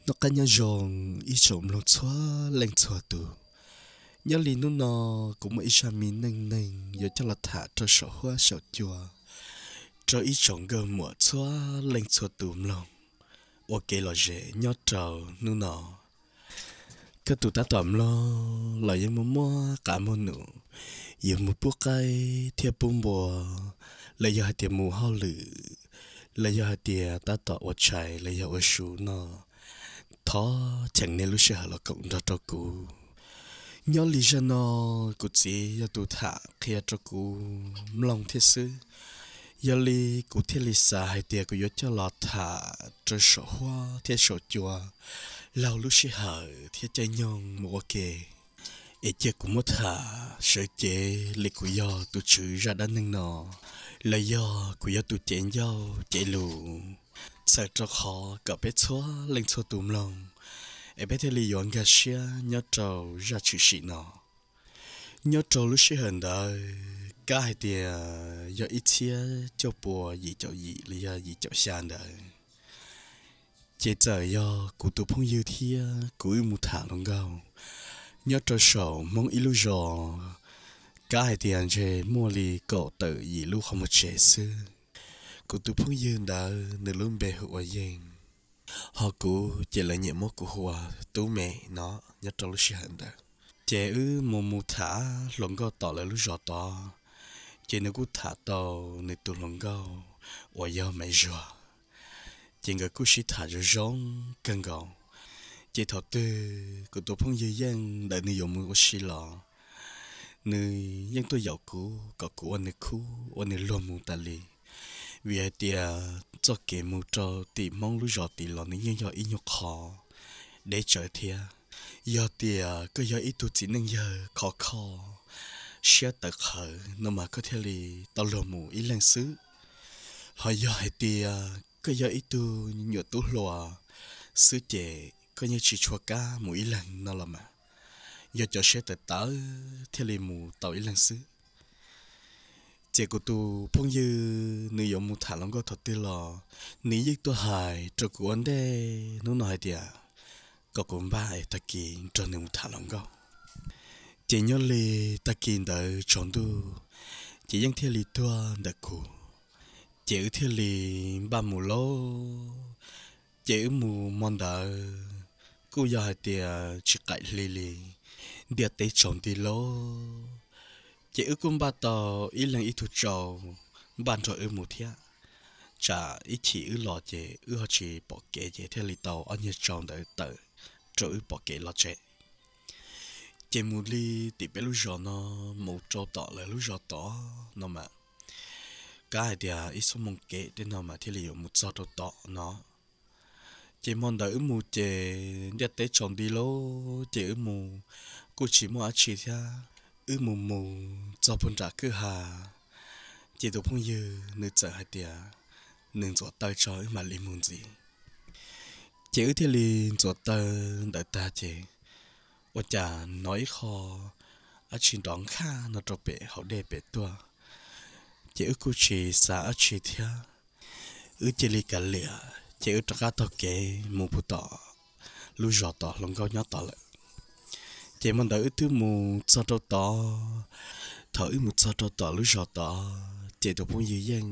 Noj qab nyob zoo ib tsoom mloog txhua leej txhua tus. Nyob li hnub no kuv muaj ib zaj me neej neeg yuav coj los tham rau saum huab saum cua rau ib tsoom nkauj muam txhua leej txhua tus mloog ua kev lom zem nyob rau hnub no. Koj tus tab tom mloog los yeej muaj muaj qav muaj num, yuav mus pub qaib thiab pub npua, los yog hais tias mus hauj lwm, los yog hais tias tab tom ua tshais los yog ua su no, thov cheem nej lub sij hawm los koom nrog rau kuv. Nyob li zaj no kuv txiv yog tus tham qhia rau kuv mloog thiab xwb, yog li kuv thiaj li xav hais tias kuv yuav coj los tham rau saum huab thiab saum cua laug lub sij hawm thiab caij nyoog mus ua ke. Es cia kuv muab tham sawv cev li kuv yog tus tswv zaj dab neeg no, los yog kuv yog tus cev ncauj cev lus, txhawm rau qhov kom peb txhua leej txhua tus mloog, es peb thiaj li yuav nkag siab nyob rau zaj tshwm sim no. Nyob rau lub sij hawm ntawd kab hais tias yog ib txhiab cuaj pua yim caum yim los yog yim caum xya ntawd, ces txawm yog kuv tus phooj ywg thiab kuv wb mus tham hluas nkauj nyob rau saum Hmoob ib lub zos, kab hais tias ntshe muaj li kaum tawm yim lub qhov muag tsev xwb. Kuv tus phooj ywg ntawd nws lub npe hu ua Yeej, ho kuv ces lawv nyiam muab kuv hu ua Tub Me no nyob rau lub sij hawm ntawd. Ces wb mus mus tham hluas nkauj tom lawv lub zos tod, ces nws kuj tham tau nws tus hluas nkauj uas yog Maiv Zuag. Ces nkawd kuj sib tham zoo zoo kawg nkaus. Ces thaum twg kuv tus phooj ywg Yeej ntawd nws yuav mus ua si los, nws yeej tuaj yaum kuv kom kuv ua nws khub ua nws luag mus tas li. Vim hais tias txoj kev mus rau tim Hmoob lub zos tid los nws yeej yog ib nyuag qho deb tsawv thiab. Yog tias koj yog ib tug txiv neej yawg khov kho, siab tawv qhawv no mas koj thiaj li tau luag mus ib leeg xwb. Ho yog hais tias koj yog ib tug nyuam tub hluas xwb ces koj yeej tsis tshua kam mus ib leeg no los mas, yog cov siab tawv tawv thiaj li mus tau ib leeg xwb. Ces kuv tus phooj ywg nws yuav mus tham hluas nkauj thaum twg los nws yeej tuaj hais rau kuv ua ntej hnub no hais tias kom kuv npaj es tag kis nrog nws mus tham hluas nkauj. Ces nyob li tag kis ntawd tsaus ntuj, ces Yeej thiaj li tuaj ntawm kuv, ces wb thiaj li npaj mus lauj. Ces wb mus hmo ntawd kuj yog hais tias tsis qaim hli li, ntiaj teb tsaus nti lauj. Ces wb kuj npaj tau ib leeg ib tug tsau npaj nrog wb mus thiab, tsam ib chim wb los ces wb ho tsis pom kev ces thiaj li tau ob nyuag tsau ntawd tawm rau wb pom kev los tsev. Ces mus li tim peb lub zos no mus rau tom lawv lub zos tod no mas, kab hais tias ib xuab moos kev tej no mas thiaj li yuav mus txog rau tom no. Ces hmo ntawd wb mus ces ntiaj teb tsaus nti lauj, ces wb mus kuj tsis muaj dab tsi thiab. Wb mus mus txog puag nram kwj ha, ces tus phooj ywg nws txawm hais tias nws ntxuav taw tso wb mam li mus ntxiv. Ces wb thiaj li ntxuav taw ntawd tag ces ua cas hnov ib qho dab tsi nrov nkhaj no rau pem hauv dej pem tuaj. Ces wb kuj tsis xav dab tsi thiab, wb cia li kav liam ces wb rov qab taug kev mus puag tom lub zos tom hluas nkauj nyob tod lawm. Ces hmo ntawd wb twb mus txog rau tod. Thaum wb mus txog rau tom lub zos tod ces tus phooj ywg Yeej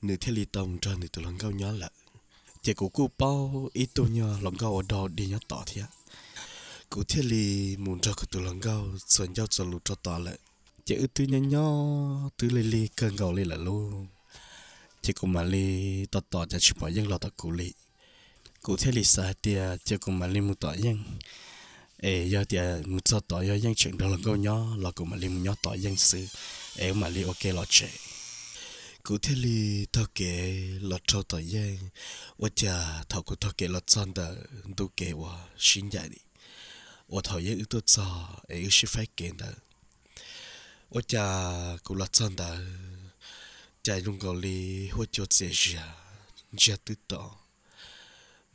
nws thiaj li tau mus nrog nws tus hluas nkauj nyob lawm. Ces kuv kuj paub ib tug nyuag hluas nkauj ua dog dig nyob tod thiab. Kuv thiaj li mus nrog kuv tus hluas nkauj txuas ncauj txuas lus rau tod lawm. Ces wb twb nyob nyob twb lig lig kawg nkaus li lawm lauj. Ces kuv mam li tos tos cas tsis pom Yeej los tom kuv li. Kuv thiaj li xav hais tias ces kuv mam li mus tom Yeej, es yog tias mus txog tod yog Yeej tseem nrog hluas nkauj nyob los kuv mam li mus nyob tom Yeej xwb, es wb mam li ua ke los tsev. Kuv thiaj li taug kev los rau tom Yeej. Ua cas thaum kuv taug kev los txog ntawm ntu kev uas sib ncaim uas thaum Yeej wb tuaj txog es wb sib faib kev ntawd, ua cas kuv los txog ntawd cas zoo nkaus li huab cua txias zias, ntsiag twb to,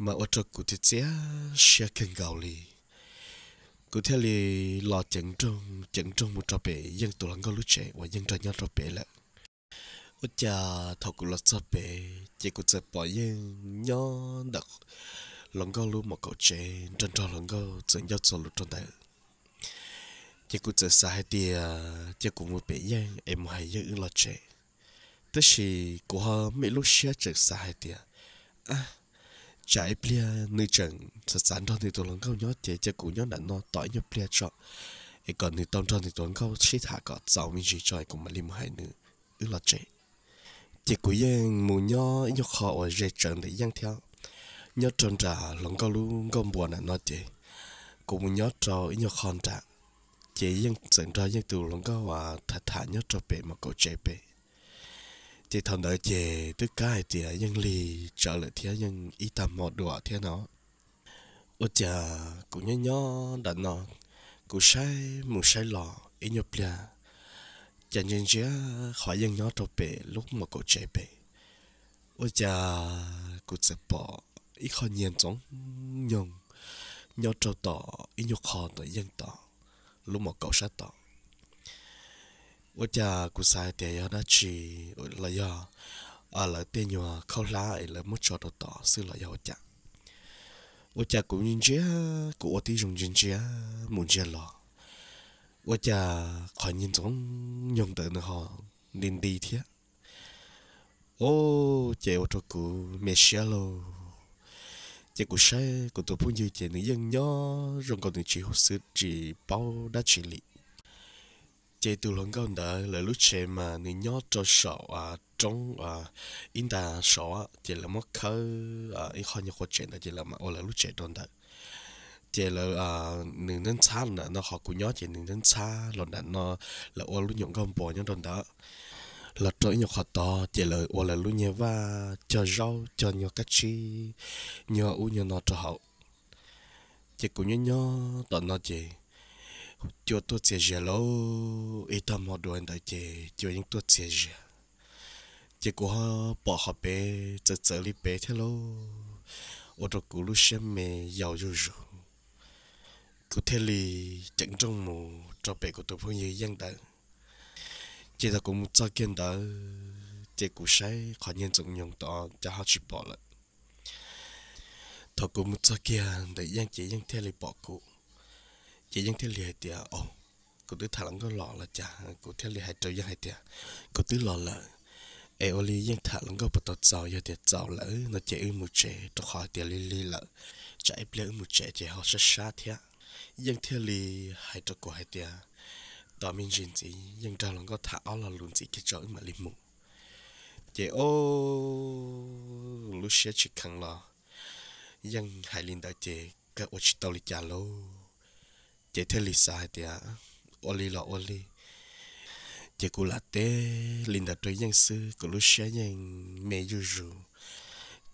mas ua rau kuv txias txias siab kawg nkaus li. Kuv thiaj li los ceev nrooj ceev nrooj mus rau pem Yeej tus hluas nkauj lub tsev uas Yeej nrog nyob rau pem lawm. Ua cas thaum kuv los txog pem ces kuv txawm pom Yeej nyob ntawm hluas nkauj lub mom kaum tsev nrog nrog hluas nkauj txawm ncauj txuas lus rau ntawd. Ces kuv txawm xav hais tias cia kuv mus pem Yeej es mus hais Yeej wb los tsev. Tab sis kuv ho muaj ib lub siab tseem xav hais tias, a, tsam ib pliag nws tseem xav xav nrog nws tus hluas nkauj nyob ces cia kuv nyob nram no tos ib nyuag pliag tso, es kom nws tau nrog nws tus hluas nkauj sib tham kom txaus me ntsis tso es kuv mam li mus hais nws wb los tsev. Ces kuv yeej mus nyob ib nyuag qho uas ze tsawv ntawm Yeej thiab, nyob rau nram hluas nkauj lub nkauj npua nram no ces kuv mus nyob rau ib nyuag qho nram, ces Yeej txawm nrog Yeej tus hluas nkauj uas tham tham nyob rau pem mom kaum tsev pem. Ces thaum ntawd ces twb kab hais tias Yeej lig tsawv lawm thiab Yeej ib tag hmo dua thiab no. Ua cas kuv nyob nyob nram no, kuv saib mus saib los ib nyuag pliag, cas ntsia ntsia qhov Yeej nyob rau pem lub mom kaum tsev pem, ua cas kuv txawm pom ib qho nyiag ntxoov nyoog nyob rau tom ib nyuag qho tom Yeej tom lub mom kaum sab tod. Ua cas kuv xav hais tias yog dab tsi, los yog lawv tej nyuag khaub hlab es lawv muab tso rau tod xwb los yog ua cas. Ua cas kuv ntsia, kuv ua tib zoo ntsia ntsia mus ntsia los, ua cas qhov nyiag ntxoov nyoog ntawd nws ho nti nti thiab. Au, ces ua rau kuv me siab lauj. Ces kuv saib kuv tus phooj ywg ces nws yeej nyob zoo nkaus nws tsis huv xwb tsis paub dab tsi li. Ces tus hluas nkauj ntawd lawv lub tsev mas nws nyob rau saum roob ib nta saud, ces lawv muab khawb ib qho nyuag qhuav tsev ntawd ces lawv mam ua lawv lub tsev rau ntawd. Ces lawv, nws ntxhab ntxhab los ntawm no, qhov kuv nyob ces nws ntxhab ntxhab los nram no, lawv ua lub nyuam nkauj npua nyob rau ntawd. Los rau ib nyuag qhov tod ces lawv ua lawv lub nyuag vaj cog zaub cog nyuag kab tsib, nyuag ub nyuag no rau hauv. Ces kuv nyob nyob tom no ces cua tuaj txias zias lauj, ib tag hmo dua ntawd ces cua yeej tuaj txias zias. Ces kuv ho pom qhov pem txawv txawv li pem thiab lauj, ua rau kuv lub siab me yau zuj zus. Kuv thiaj li ceev nrooj mus rau pem kuv tus phooj ywg Yeej ntawd. Ces thaum kuv mus txog kiag ntawd ces kuv saib qhov nyiag ntxoov nyoog tod cas ho tsis pom lawm. Thaum kuv mus txog kiag ntawm Yeej ces Yeej thiaj li pom kuv. Ces Yeej thiaj li hais tias, Au, kuv twb tham hluas nkauj los los cas? Kuv thiaj li hais rau Yeej hais tias, Kuv twb los lawm, es ua li yeej tham hluas nkauj puas tau txaus? Yog tias txaus lawm no ces wb mus tsev, rau qhov hais tias lig lig lawm, tsam ib pliag wb mus tsev ces ho sab sab thiab. Yeej thiaj li hais rau kuv hais tias, Tos me ntsis ntxiv, yeej nrog hluas nkauj tham ob lo lus ntxiv kiag tso wb mam li mus. Ces o, lub siab tsis kheev los, Yeej hais li ntawd ces kawg ua tsis tau li cas lauj. Ces thiaj li xav hais tias, Ua li los ua li. Ces kuv lam teb li ntawd rau Yeej xwb, kuv lub siab yeej me zuj zus.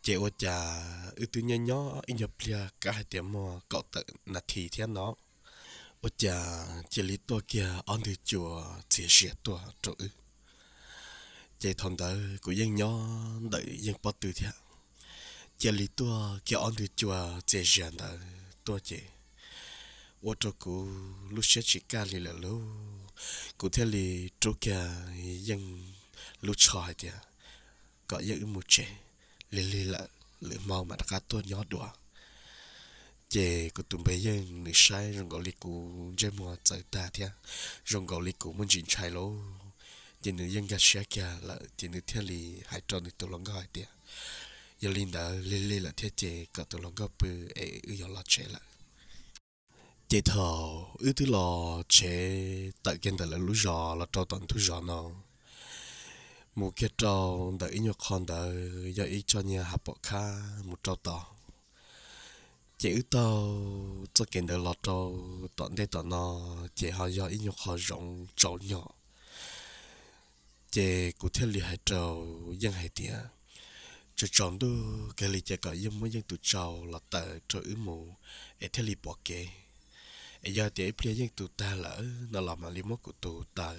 Ces ua cas wb twb nyob nyob ib nyuag pliag, kab hais tias muaj kaum tawm nas this thiab no, ua cas cia li tuaj kiag ob ntwg cua txias zias tuaj rau wb. Ces thaum ntawd kuv yeej nyob ntawm Yeej pob tw thiab, cia li tuaj kiag ob ntwg cua txias zias ntawd tuaj ces ua rau kuv lub siab tsis kaj li lawm lauj. Kuv thiaj li rub kiag Yeej lub tsho hais tias kom Yeej wb mus tsev, lig lig lawm, lwm hmo mam rov qab tuaj nyob dua. Ces kuv tus npawg Yeej nws saib zoo nkaus li kuv ntsej muag txawv tag thiab zoo nkaus li kuv muaj ntsis ntshai lauj. Ces nws yeej nkag siab kiag lawm ces nws thiaj li hais rau nws tus hluas nkauj hais tias, Yog li ntawd lig lig lawm thiab ces kom tus hluas nkauj pw es wb yuav los tsev lawm. Ces thaum wb twb los tsev tawm kiag ntawm lawv lub zos los rau tom ntug zos no, mus kiag rau ntawm ib nyuag qho ntawd yog ib tsob niag hav pom khab mus rau tod. Ces wb taug txoj kev ntawd los rau tom ntej tom no, ces ho yog ib nyuag qho zoov tsaus nyom. Ces kuv thiaj li hais rau Yeej hais tias, Tsaus tsaus ntuj kawg li ces kom Yeej muab Yeej tus tsau los taws rau wb mus es thiaj li pom kev. Es yog tias ib pliag Yeej tus tag lawm no los mam li muab kuv tus taws,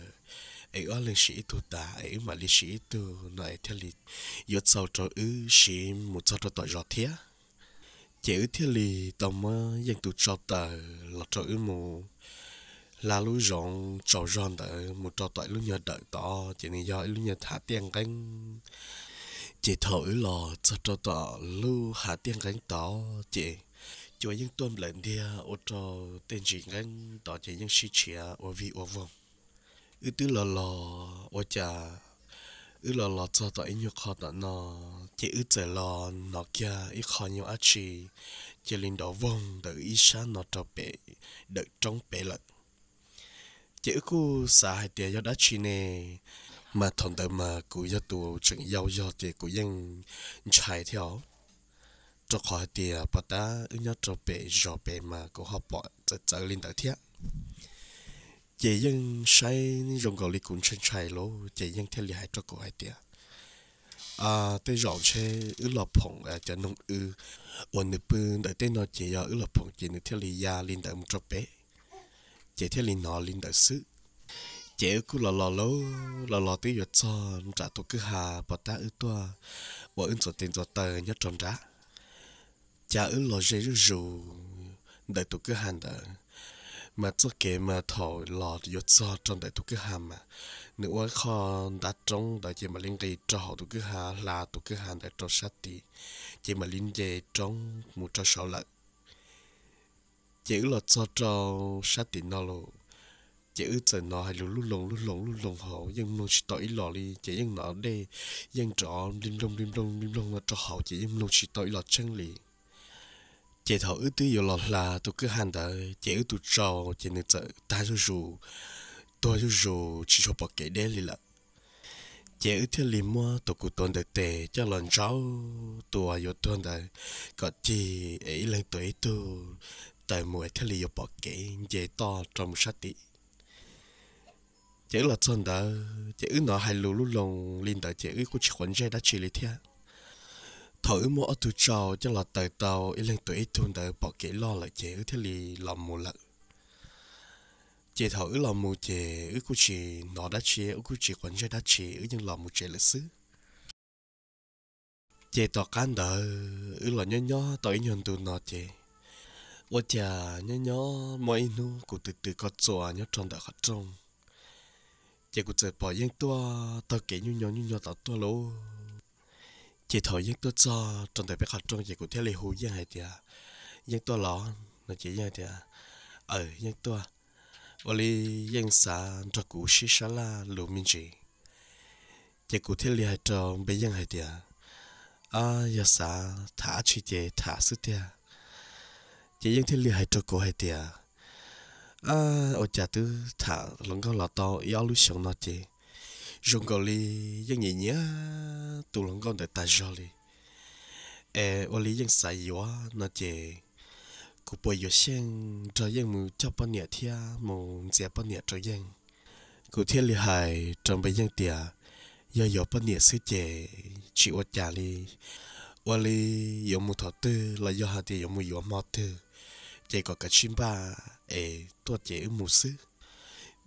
es wb ob leeg siv ib tug tas es wb mam li siv ib tug no es thiaj li yuav txaus rau wb siv mus txog rau tom zos thiab. Ces wb thiaj li tau muab Yeej tus tsau taws los rau wb mus hla lub zoov tsaus zog ntawd mus rau tom ib lub nyuag dawm tod, ces nws yog ib lub nyuag hav tiaj nqeeb. Ces thaum wb los txog rau tom lub hav tiaj nqeeb tod ces cua yeej tuaj nplawm ntiag ua rau tej ntsis nqeeb tod ces yeej sib tshiav ua vij ua voog. Wb twb los los ua cas wb los los txog tom ib nyuag qho tom no, ces wb txawm los hnov kiag ib qho nyuag dab tsi cia li nrov voog ntawm ib sab no rau pem dawm roob pem lawm. Ces wb kuj xav hais tias yog dab tsi ne, mas thaum ntawd mas kuv yog tus tseem yau yog ces kuv yeej ntshai thiab os, rau qhov hais tias pom tab wb nyob rau pem zos pem mas kuv ho pom txawv txawv li ntawd thiab. Ces yeej saib zoo nkaus li kuv ntshai ntshai lauj, ces yeej thiaj li hais rau kuv hais tias, tej zaum ntshe wb los phoom cov noog w uas nws pw ntawm tej no ces yog wb los phoom ces nws thiaj li ya li ntawd mus rau pem, ces thiaj li hnov li ntawd xwb. Ces wb kuj los los lauj, los los twb yuav txog nram tus kwj ha pom tab wb tuaj ua wb ntxuav tes ntxuav taw nyob rau nrad. Cas wb los ze zuj zus ntawm tus kwj ha ntawd, mas txoj kev mas thaum los yuav txog rau ntawm tus kwj ha mas nws ua ib qho ntav roob ntawd ces mam li nqis rau hauv tus kwj ha hla tus kwj ha ntawd rau sab tid, ces mam li nce roob mus rau saud lawm. Ces wb los txog rau sab tim no lawm, ces wb txawm hnov hais lus lub loo lub loo lub loo hauv yeej mloog tsis tau ib los li, ces yeej hnov dej yeej nrov nplig nploog nplig nploog nplig nploog no rau hauv ces yeej mloog tsis tau ib los tseeb li. Ces thaum wb twb yuav los hla tus kwj ha ntawd ces wb tus tsau ces nws txawm tag zuj zus, tuag zuj zus tsis tshua pom kev deb li lawm. Ces wb thiaj li muab tus kuv tuav ntawm tes coj los ntsaub tus yuav tuag ntawd kom cig es ib leeg tuav ib tug taws mus es thiaj li yuav pom kev nce toj rau mus sab tim. Ces wb los txog ntawd ces wb hnov hais lus lub loo li ntawd ces wb kuj tsis quav ntsej dab tsi li thiab. Thaum wb muab ob tug tsau coj los taws tau ib leeg tuav ib tug ntawd pom kev loj lawm ces wb thiaj li los mus lawm. Ces thaum wb los mus ces wb kuj tsis hnov dab tsi, wb kuj tsis quav ntsej dab tsi, wb yeej los mus tsev lawm xwb. Ces tom qab ntawd wb los nyob nyob tau ib nyuag ntu no ces ua cas nyob nyob muaj ib hnub kuv twb twb koj txuas nyob rau ntawm qhov rooj, ces kuv txawm pom Yeej tuaj taug kev nyuj nyo nyuj nyo tom tuaj lauj. Ces thaum Yeej tuaj txog rau ntawm peb qhov rooj ces kuv thiaj li hu Yeej hais tias, Yeej tuaj los? No ces Yeej tias, Aws, Yeej tuaj. Ua li Yeej xav nrog kuv sib sab laj lus me ntsis. Ces kuv thiaj li hais rau npe Yeej hais tias, Yog xav tham dab tsi ces tham xwb tiag. Ces Yeej thiaj li hais rau kuv hais tias, Ua cas twb tham hluas nkauj los tau ib ob lub xyoos no ces zoo nkaus li yeej nyiam nyiam tus hluas nkauj ntawd tas zog li. Es ua li Yeej xav yuav no ces kuv puas yuav xyeej nrog Yeej mus coj poj niam thiab mus ntxias poj niam rau Yeej? Kuv thiaj li hais rau npe Yeej tias, Yog yuav poj niam xwb ces tsis ua cas li. Ua li yuav mus thaum twg los yog hais tias yuav mus yuav hmo twg, ces kom kav tsij npaj es tuaj ces wb mus xwb.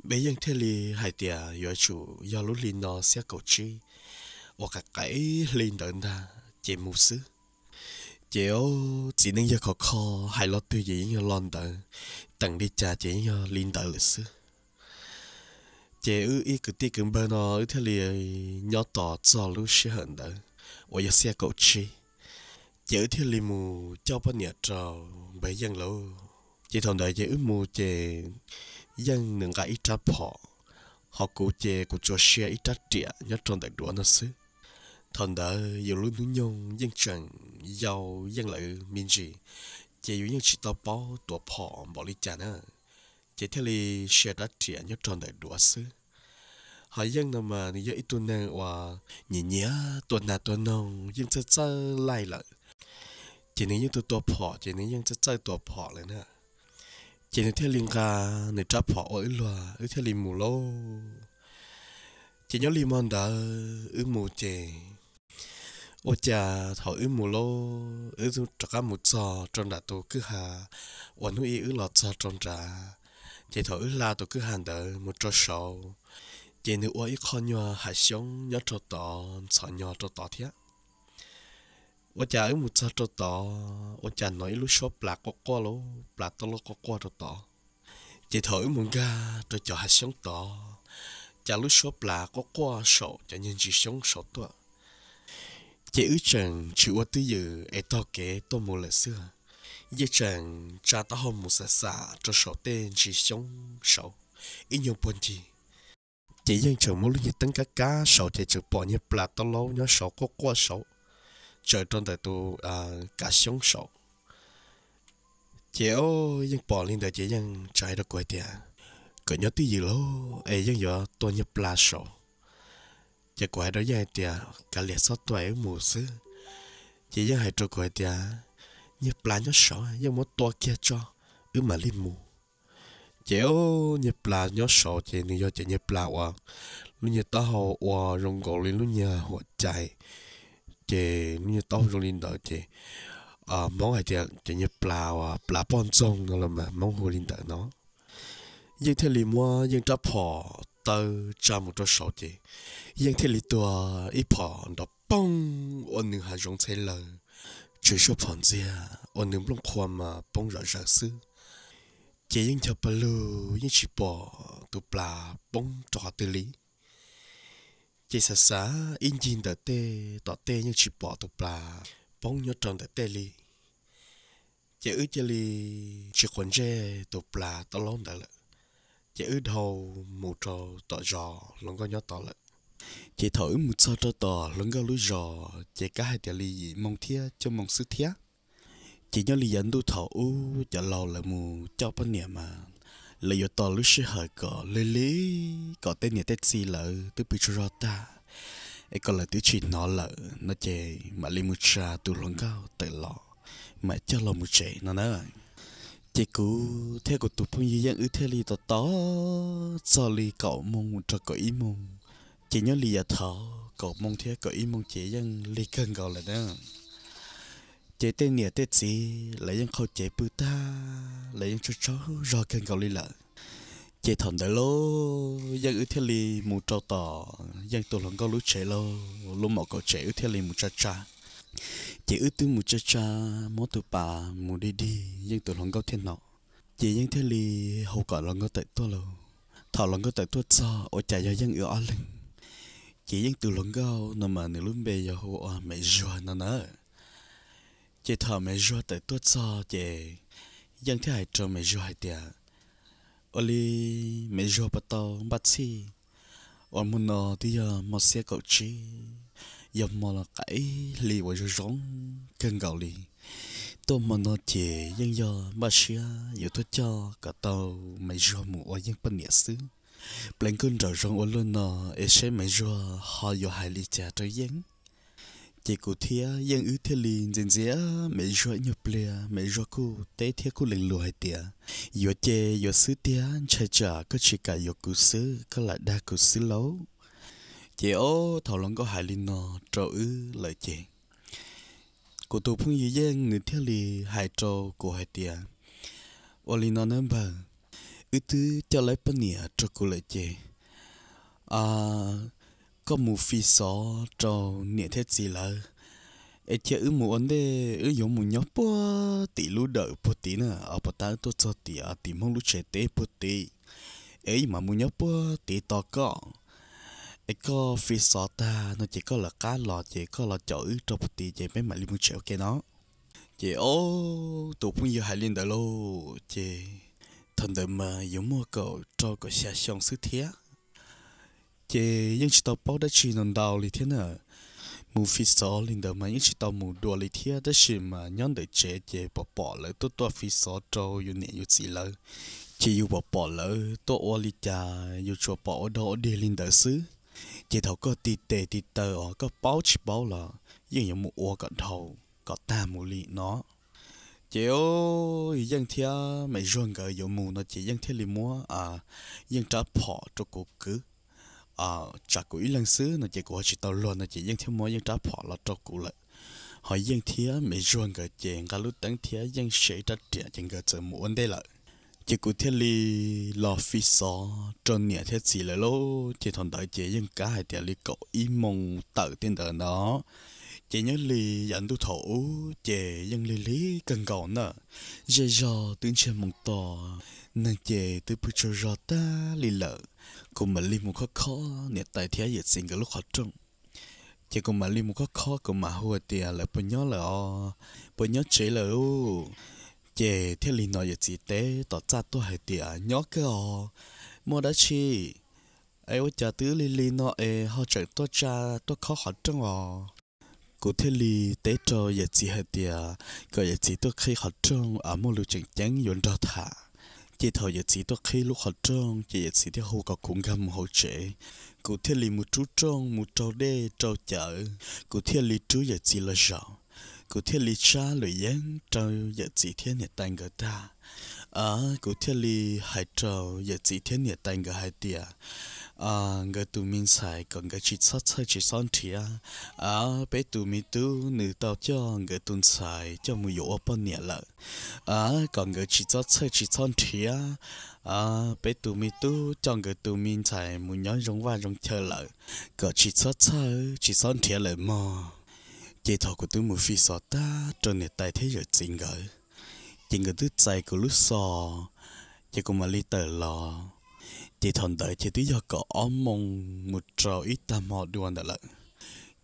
Npe Yeej thiaj li hais tias yuav tsum yog lub hli no xiab kaum tsib uas qaim qaim hli ntawd ntag ces mus xwb. Ces txiv neej yawg khov kho, hais lo twg ces yeej yog lo ntawd, teem li cas ces yeej yog li ntawd lawm xwb. Ces wb ib kwv tij kwv npawg no wb thiaj li nyob tos txog lub sij hawm ntawd uas yog xiab kaum tsib, ces wb thiaj li mus coj poj niam rau npawg Yeej lauj. Ces thaum ntawd ces wb mus ces Yeej nws nqa ib rab phom, ho kuv ces kuv tsuas sia ib rab riam nyob rau ntawm duav no xwb. Thaum ntawd yus lub hnub nyoog yeej tseem yau Yeej lawv me ntsis, ces yus yeej tsis tau paub tuav phom npaum li cas na, ces thiaj li sia rab riam nyob rau ntawm duav xwb. Ho Yeej no mas nws yog ib tug neeg uas nyiam nyiam tua nas tua noog, yeej txawj txawj laij lawm, ces nws yeej tua tua phom ces nws yeej txawj txawj tua phom lawm na. Ces nws thiaj li nqa nws rab phom ua wb luag, wb thiaj li mus lauj. Ces nyob li hmo ntawd wb mus ces ua cas thaum wb mus lauj, wb rov qab mus txog rau nram tus kwj ha uas hnub ib wb los txog rau nrad. Ces thaum wb hla tus kwj ha ntawd mus rau saud, ces nws ua ib qho nyuag hav xyoob nyob rau tod ntxhov nyo rau tod thiab. Ua cas wb mus txog rau tod ua cas hnov ib lub suab plas quaj quaj lauj, plas toj loj quaj quaj rau tod. Ces thaum wb mus nkag rau cov hav xyoob tod, cas lub suab plas quaj quaj saum cov nyuag ntsis xyoob saud tuaj. Ces wb tseem tsis ua twj ywm es taug kev tuaj mus lawm xwb. Yeej tseem tsa taub hau mus xam xam rau saum tej ntsis xyoob saud ib nyuag puag ncig. Ces yeej tseem muab lub nyuag teeb kab kab saud ces tseem pom niag plas taub laub nyob saud quaj quaj saud, tsaws rau ntawm tus kav xyoob saud. Ces yeej pom li ntawd ces yeej tsa hais rau kuv hais tias, kom nyob twj ywm lauj es yeej yuav tua niag plas saud. Ces kuv hais rau yeej hais tias, kav liam, txhob tua es wb mus xwb. Ces yeej hais rau kuv hais tias, niag plas nyob saud, yeej muab tua kiag tso, wb mam li mus. Ces niag plas nyob saud ces nws yog cov niag plas uas lub nyuag taub hau ua zoo nkaus li lub nyuag huam cai, ces lub nyuag taub hau zoo li ntawd ces Hmoob hais tias cov niag plas uas plas poj ntxoog no los mas Hmoob hu li ntawd no. Yeej thiaj li muab yeej rab phom taw tsa mus rau saud ces yeej thiaj li tua ib phom nrov poog ua nws hav zoov ntxhe laws, tsw suab phom ntxiag ua nws nplooj qhuav mas poob zom zaws xwb. Ces yeej nco pa lug yeej tsis pom tus plas poob rau qhov twg li. Ces xav xav ib ncig ntawm tej tom tej yeej tsis pom tus plas poob nyob rau ntawm tej li. Ces wb cia li tsis quav ntsej tus plas taub laub ntawd lawm, ces wb dhau mus rau tom zos hluas nkauj nyob tod lawm. Ces thaum wb mus txog rau tom hluas nkauj lub zos ces kab hais tias li yim moo thiab cuaj moo xwb thiab. Ces nyob li yav ntuj thaum ub cov laus lawv mus coj poj niam mas lawv yuav tos lub sij hawm kom lig lig kom tej niam tej txiv lawv twb pw tsaug zog tag es kom lawv twb tsis hnov lawm no ces mam li mus tsa tus hluas nkauj tawm los, mam coj los mus tsev no na. Ces kuv thiab kuv tus phooj ywg yeej wb thiaj li tos tos txog li kaum moo rau kaum ib moo. Ces nyob li yav thaum kaum moo thiab kaum ib moo ces yeej lig kawg nkaus lawm na. Ces tej niam tej txiv lawv yeej qhau cev pw tag, lawv yeej tsaug tsaug zog kawg nkaus li lawm. Ces thaum ntawd lauj yeej wb thiaj li mus rau tom yeej tus hluas nkauj lub tsev lauj, lub mom kaum tsev wb thiaj li mus tsa tsa. Ces wb twb mus tsa tsa, muab tus pas mus dig dig yeej tus hluas nkauj thiaj hnov. Ces yeej thiaj li hu kom hluas nkauj tawm tuaj lauj. Thaum hluas nkauj tawm tuaj txog ua cas yog yeej wb ob leeg. Ces yeej tus hluas nkauj no mas nws lub npe yog hu ua Maiv Zuag no na. Ces thaum Maiv Zuag tawm tuaj txog ces yeej thiaj hais rau Maiv Zuag hais tias, ua li Maiv Zuag puas tau npaj txhij? Uas hmo no twb yog hmo xiab kaum tsib, yog hmo los qab ib hlis uas zoo zoo kawg nkaus li. Tuaj hmo no ces yeej yog npaj siab yuav tuaj coj kom tau Maiv Zuag mus ua yeej poj niam xwb. Pleev nkauj nraug zoo ua luaj no es seb Maiv Zuag ho yuav hais li cas rau yeej. Ces kuv thiab yeej wb thiaj li ntxias ntxias Maiv Zuag ib nyuag pliag, Maiv Zuag kuj teb thiab kuj lees lus hais tias, yuav ces yuav xwb tiag, ntshai tsam koj tsis kam yuav kuv xwb, koj lam dag kuv xwb lauj. Ces ob thaum hluas nkauj hais li no rau wb lawm ces kuv tus phooj ywg yeej nws thiaj li hais rau kuv hais tias, ua li no nawb npawg, wb twb coj lawv poj niam rau kuv lawm ces koj mus fi xov rau niam thiab txiv lawv, es cia wb mus ua ntej, wb yuav mus nyob puag tim lub dawm puag tid na, puag ta wb tuaj txog tim, tim Hmoob lub tsev teb puag tid, es wb mam mus nyob puag tid tos koj. Es koj fi xov tag no ces koj lawv qab los ces koj los caum wb rau puag tid ces peb mam li mus tsev ua ke no. Ces ob tus phooj ywg hais li ntawd lauj ces thaum ntawd mas yuav muaj kaum rau kaum xya xyoo xwb thiab. Ces yeej tsis tau paub dab tsi ntau ntau li thiab na. Mus fi xov li ntawd mas yeej tsis tau mus dua li thiab, tab sis mas nyob ntawm tsev ces pom pom lawv tuaj tuaj fi xov rau yus niam yus txiv lawv, ces yus pom pom lawv tuaj ua li cas yus tsuas pom ua dog ua dig li ntawd xwb. Ces thaum koj tiv tes tiv taw os, koj paub tsis paub los yeej yuav mus ua kom dhau kom tag mus li no. Ces yeej thiab Maiv Zuag nkawd yuav mus no ces yeej thiaj li muab yeej rab phom rau kuv kwv, tsam kuv ib leeg xwb no ces kuv ho tsis tau luag no ces yeej thiaj muab yeej rab phom los rau kuv lawm. Ho yeej thiab Maiv Zuag nkawd ces nqa lub teeb thiab yeej siv ib rab riam ces nkawd txawm mus ua ntej lawm. Ces kuv thiaj li los fi xov rau niam thiab txiv lawv lauj. Ces thaum ntawd ces yeej kab hais tias li kaum ib moos tawm tej ntawd no. Ces nyob li yav ntuj thaum ub ces yeej lig lig kawg nkaus na, zej zog twb ntsiag moo to, neeg ces twb pw tsaug zog tag li lawm. Kuv mam li mus khob khob niam tais thiab yawm txiv nkawd lub qhov rooj. Ces kuv mam li mus khob khob, kuv mam hu tias, lawv puas nyob lawm os, puas nyob tsev lawm os? Ces thiaj li hnov yawm txiv teb tom txaj tuaj hais tias, nyob kawg os, muaj dab tsi es ua cas twb lig lig no es ho tseem tuaj tsa, tuaj khob qhov rooj os? Kuv thiaj li teb rau yawm txiv hais tias kom yawm txiv tuaj qhib qhov rooj, muaj lus tseem ceeb yuav nrog tham. Ces thaum yawm txiv tuaj qhib lub qhov rooj ces yawm txiv thiaj hu kom kuv nkag mus hauv tsev. Kuv thiaj li mus rub rooj, mus rau dej rau cawv, kuv thiaj li rub yawm txiv los zaum. Kuv thiaj li tshab lwm yeeb rau yawm txiv thiab niam tais nkawd tag. Kuv thiaj li hais rau yawm txiv thiab niam tais nkawd hais tias, nkawd tus me ntxhais kom nkawd tsis txhob txhawj tsis txhob nrhiav. Peb tus me tub nws tau coj nkawd tus ntxhais coj mus yuav ua poj niam lawm, kom nkawd tsis txhob txhawj tsis txhob nrhiav. Peb tus me tub coj nkawd tus me ntxhais mus nyob zoo vaj zoo chaw lawm, kom tsis txhob txhawj tsis txhob nrhiav lawm mog. Ces thaum kuv twb mus fi xov tag rau niam tais thiab yawm txiv nkawd, ces nkawd twb txais kuv lub xov, ces kuv mam li tawm los. Ces thaum ntawd ces twb yog kaum ob moos mus rau ib tag hmo dua ntawd lawm.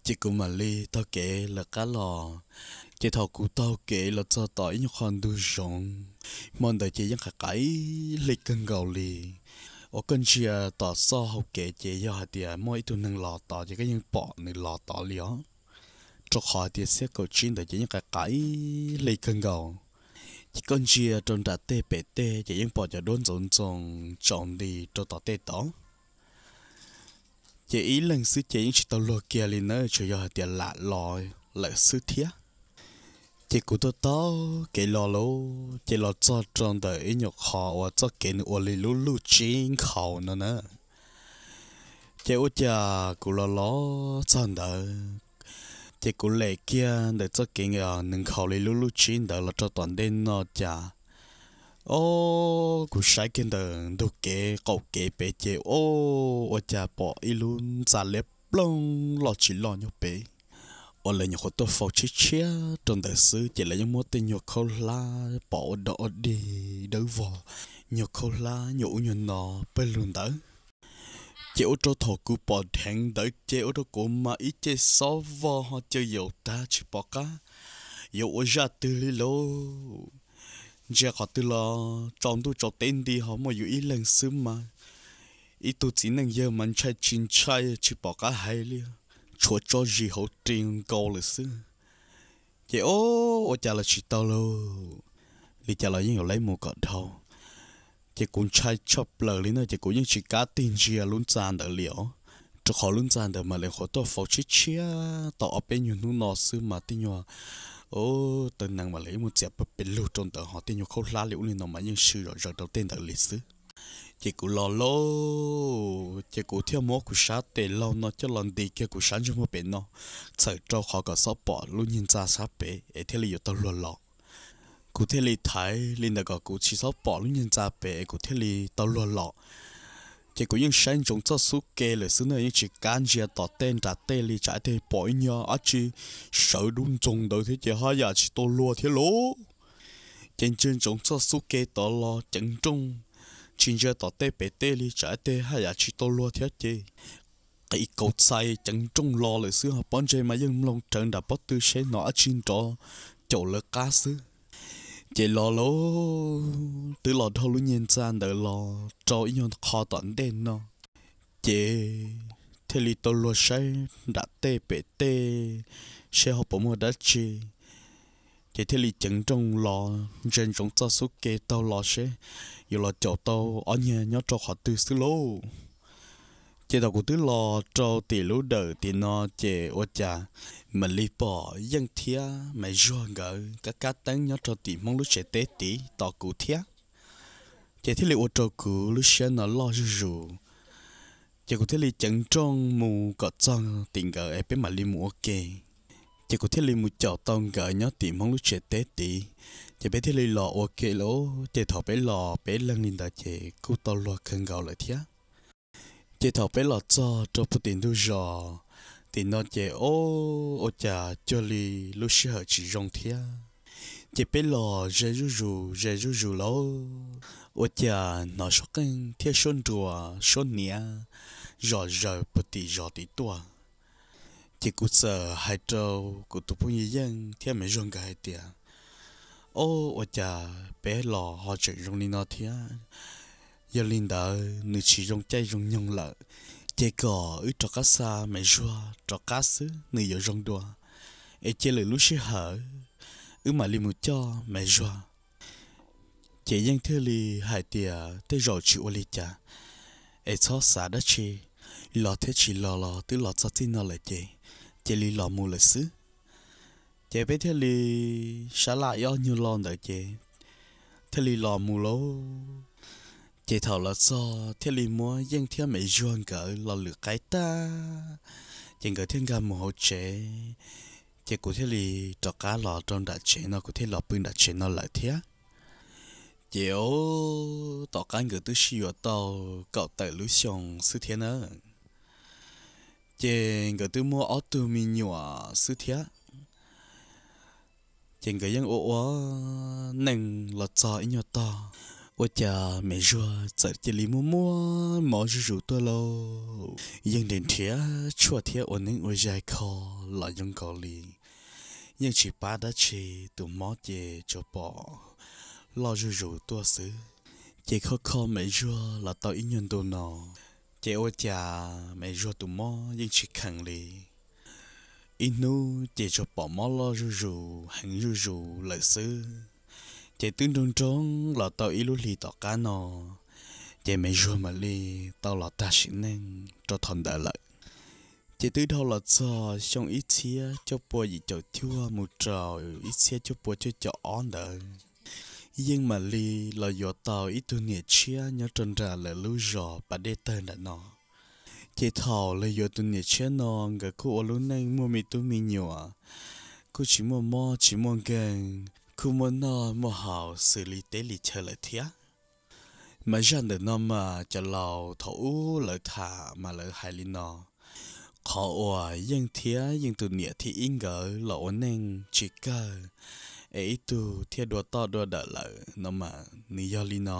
Ces kuv mam li taug kev lawv qab los. Ces thaum kuv taug kev los txog tom ib nyuag qho ntug zoov, hmo ntawd ces yeej qaim qaim ib hli kawg nkaus li. Uas koj ntsia tom txoj hau kev ces yog hais tias muaj ib tug neeg los tod ces koj yeej pom nws los tod li os. Rau qhov hais tias xiab kaum tsib ntawd ces yeej qaim qaim ib hli kawg nkaus. Ces koj ntsia rau nram tej pem tej ces yeej pom cov duab ntxoov ntxoo tsaus nti rau tom tej tod. Ces ib leeg xwb ces yeej tsis tau luag kiag li na, tsuas yog hais tias lam los lawm xwb thiab. Ces kuv taug taug kev los lauj, ces los txog rau ntawm ib nyuag qho uas txoj kev nws ua li lub luj tsib nkhaus no na. Ces ua cas kuv los los txog ntawd, ces kuv lem kiag ntawm txoj kev nws nkhaus li lub luj tsib ntawd los rau tom ntej no cas, o, kuv saib kiag ntawm ntug kev qaum kev pem ces, o, ua cas pom ib lub ntxa liab ploog loj tsis loj nyob pem, uas lawv nyuam qhuav tuaj faus tshiab tshiab rau ntawd xwb ces lawv yeej muab tej nyuag khaub hlab pom ua dog ua dig dawb vog, nyuag khaub hlab nyuag ub nyuag no pawg lug ntawd. Ces ua rau thaum kuv pom dheev ntawd ces ua rau kuv mas ib ce xob vog ho caw yaus tag tsis pom qab yuav ua zaj twg li lauj. Ntsia qhov twg los tsaus ntuj tsaus teb nti ho muaj yus ib leeg xwb mas, ib tug txiv neej yawg mas ntshai tsis ntshai tsis pom qab hais li, tshuav tso zis hauv ris nkaus lawm xwb. Ces o, ua cas los tsis tau lauj, li cas los yeej yuav laib mus kom dhau. Ces kuv ntshai tshaj plaws li na ces kuv yeej tsis kam tig ntsia lub ntxa ntawd li os, rau qhov lub ntxa ntawd mas lawv nyuam qhuav tuaj faus tshiab tshiab tau ob peb nyuag hnub no xwb mas tej nyuag, o, taw nees mas lawv yeej muab txiav pawg pes lug rau ntawd ho tej nyuag khaub hlab li ub li no mas yeej swb zom zaws rau tej ntawd li xwb. Ces kuv los lauj, ces kuv thiaj muab kuv sab tes laug no coj los nti kiag kuv sab ntsej muag pem no, txhawm rau qhov kom xob pom lub niag ntxa sab pem es thiaj li yuav tau luag los. Kuv thiaj li thaiv li ntawd kom kuv tsis xob pom lub niag ntxa pem es kuv thiaj li tau luag los. Ces kuv yeej saib ntsoov txoj xub ke lawm xwb na, yeej tsis kam ntsia tom tej nram tej li tsam ib teg pom ib nyuag dab tsi sawv dub ntxoog ntawd thiab ces haj yam tsis tau luag thiab lauj. Ces ntsia ntsoov txoj xub ke tod los ceev nrooj, tsis ntsia tom tej pem tej li tsam ib teg haj yam tsis tau luag thiab ces qis kaus txhais ceev nrooj los lawm xwb ho pob ntseg mas yeej mloog rawv nram pob tw seb hnov dab tsi nrov caum lawv qab xwb. Ces los lauj, twb los dhau lub niag ntxa ntawd los rau ib nyuag qho tom ntej no, ces thiaj li tau luag saib nram tej pem tej seb ho puas muaj dab tsi. Ces thiaj li ceev nrooj los ntsia ntsoov txoj xub ke taug los seb yuav los caum tau ob niag nyob rau qhov twg xwb lauj. Ces thaum kuv twb los rau tim lub dawm tim no ces ua cas mam li pom Yeej thiab Maiv Zuag nkawd kab kab teeb nyob rau tim Hmoob lub tsev teb tid tos kuv thiab. Ces thiaj li ua rau kuv lub siab no loj zuj zus. Ces kuv thiaj li ceev nrooj mus kom txog tim nkawd es peb mam li mus ua ke. Ces kuv thiaj li mus caum tau nkawd nyob tim Hmoob lub tsev teb tid. Ces peb thiaj li los ua ke lauj. Ces thaum peb los peb leeg li ntawd ces kuj tau luag kawg nkaus lawm thiab. Ces thaum peb los txog rau puag tim ntug zos tim no ces o, ua cas cuag li lub sij hawm tsis zoo thiab. Ces peb los ze zuj zus ze zuj zus lauj, ua cas hnov suab qeej thiab suab nruas suab hniav zom zaws puag tim zos tid tuaj. Ces kuv txawm hais rau kuv tus phooj ywg Yeej thiab Maiv Zuag nkawd hais tias, Ob, ua cas peb los ho tseem zoo li no thiab? Yog li ntawd nws tsis zoo caij zoo nyoog lawm, ces kom wb rov qab xa Maiv Zuag rov qab xwb nws yuav zoo dua, es cia lwm lub sij hawm wb mam li mus coj Maiv Zuag. Ces Yeej thiaj li hais tias, Tej zaum tsis ua li cas, es txhob xav dab tsi, los thiab tsis los los twb los txog txij no lawm ces cia li los mus lawm xwb. Ces peb thiaj li sab laj ib ob nyuag lo ntawd ces thiaj li los mus lauj. Ces thaum los txog thiaj li muab Yeej thiab Maiv Zuag nkawd los lwm qaib tag, ces nkawd thiaj nkag mus hauv tsev. Ces kuv thiaj li rov qab los rau nram tsev no, kuv thiaj los pw nram tsev no lawm thiab. Ces tom qab nkawd twb sib yuav tau kaum tawm lub xyoo xwb thiab na, ces nkawd twb muaj ob tug me nyuam xwb thiab. Ces nkawd yeej ua ua neej los txog ib nyuag tog, ua cas Maiv Zuag txawm cia li muaj muaj mob zuj zus tuaj lauj. Yeej nrhiav nrhiav tshuaj thiab ua neeb ua yaig kho los zoo nkaus li yeej tsis pab dab tsi, tus mob ces tsuas pom loj zuj zus tuaj xwb. Ces kho kho Maiv Zuag los tau ib nyuag ntu no, ces ua cas Maiv Zuag tus mob yeej tsis kheev li. Ib hnub ces tsuas pom mob loj zuj zus heev zuj zus lawm xwb. Ces twb nroo nroo los tau ib lub hlis tom qab no, ces Maiv Zuag mam li tau los tag sim neej rau thaum ntawd lawm. Ces twb dhau los txog xyoo ib txhiab cuaj pua yim caum cuaj mus rau ib txhiab cuaj pua cuaj caum ob ntawd, Yeej mam li los yuav tau ib tug niam tshiab nyob rau nram lawv lub zos pas dej tawg nram no. Ces thaum los yuav tus niam tshiab no, nkawd kuj ua lub neej muaj me tub me nyuam, kuj tsis muaj mob tsis muaj nkeeg, kuj muaj noj muaj haus xws li teb li chaw lawm thiab. Mas zaj ntawm no mas cov laus thaum ub lawv tham mas lawv hais li no: Qhov uas Yeej thiab Yeej tus niam thib ib nkawd los ua neej tsis kawg, es ib tug thiaj dua toj dua dawm lawm no mas nws yog li no.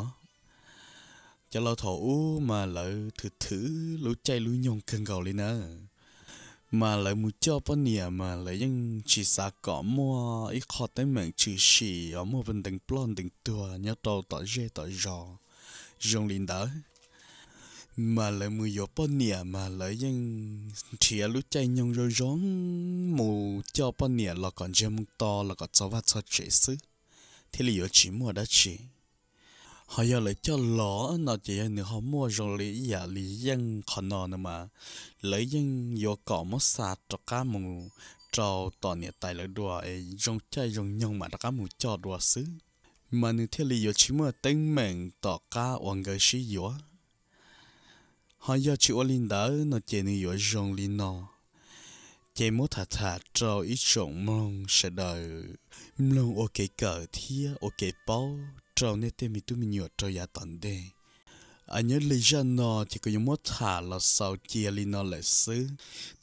Cov laus thaum ub mas lawv thwm thwm lub caij lub nyoog kawg nkaus li na, mas lawv mus coj poj niam mas lawv yeej tsis xav kom muaj ib qho teeb meem tshwm sim uas muaj ntees ploj ntees tuag nyob rau tom zej tom zos zoo li ntawd. Mas lawv mus yuav poj niam mas lawv yeej nrhiav lub caij nyoog zoo zoo mus coj poj niam los kom ntsiag moo to los kom txog vaj txog tsev xwb, thiaj li yuav tsis muaj dab tsi. Ho yog lawv coj los no ces yog nws ho muaj zoo li ib yam li Yeej qhov no no mas, lawv yeej yuav kom muab xa rov qab mus rau tom niam tais lawv dua es zoo caij zoo nyoog mam rov qab mus coj dua xwb, mas nws thiaj li yuav tsis muaj teeb meem tom qab uas nkawd sib yuav. Ho yog tsis ua li ntawd no ces nws yuav zoo li no. Ces muab tham tham rau ib tsoom mloog sawv daws mloog ua kev kawm thiab ua kev paub rau nej tej me tub me nyuam rau yav tom ntej. Nyob li zaj no ces kuv yuav muab tham los xaus cia li no lawm xwb.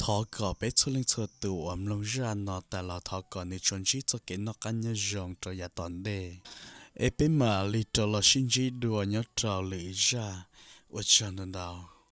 Thov kom peb txhua leej txhua tus uas mloog zaj no tas los thov kom nws tsuas ntsib txoj kev noj qab nyob zoo rau yav tom ntej, es peb mam li rov los sib ntsib dua nyob rau lwm zaj. Ua tsaug ntau ntau.